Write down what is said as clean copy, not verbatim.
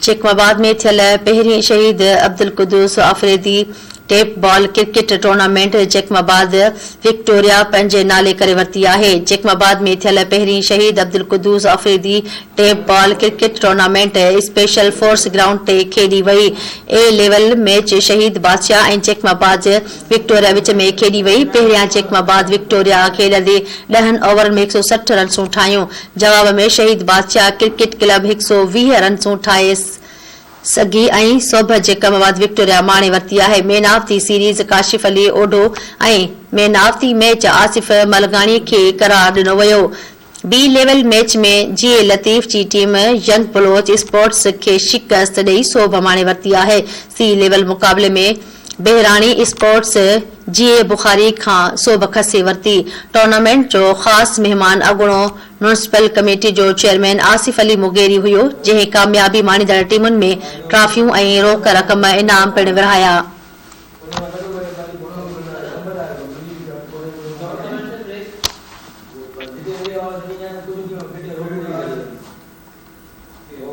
Jacob آباد ۾ ٿيل پهرين Shaheed Abdul Quddus Afridi tape ball cricket tournament Jacobabad Victoria پنهنجي نالي ڪري ورتي آهي. جيڪب آباد ۾ ٿيل پهرين Shaheed Abdul Quddus Afridi tape ball cricket tournament special force ground تي کيڏي وئي. اي ليول ميچ شهيد بادشاهه ۽ جيڪب آباد وڪٽوريا وچ ۾ کيڏي وئي. پهريان جيڪب آباد وڪٽوريا کيڏندي ڏهن اوورن ۾ هڪ سؤ 60 رنسون ٺاهيون. جواب ۾ شهيد بادشاهه ڪرڪيٽ ڪلب هڪ سؤ 20 رنسون ٺاهي سگهي ۽ سوڀ جيڪب آباد وڪٽوريا ماڻي ورتي آهي. Man of the series Kashif Ali Odho ۽ man of the match Asif Malgani کي قرار ڏنو ويو. بي ليول ميچ ۾ جيئي لطيف جي ٽيم ينگ بلوچ اسپورٽس کي شڪست ڏئي سوڀ ماڻي ورتي آهي. سي ليول مقابلي ۾ بهراڻي اسپورٽس جيئي بخاري کان سوڀ کسي ورتي. ٽورنامينٽ جو خاص مهمان اڳوڻو ميونسپل ڪميٽي جو چيئرمين آصف علي مغيري هيو، جنهن ڪاميابي ماڻيندڙ ٽيمن ۾ ٽرافيون ۽ روڪ رقم انعام پڻ ورهايا.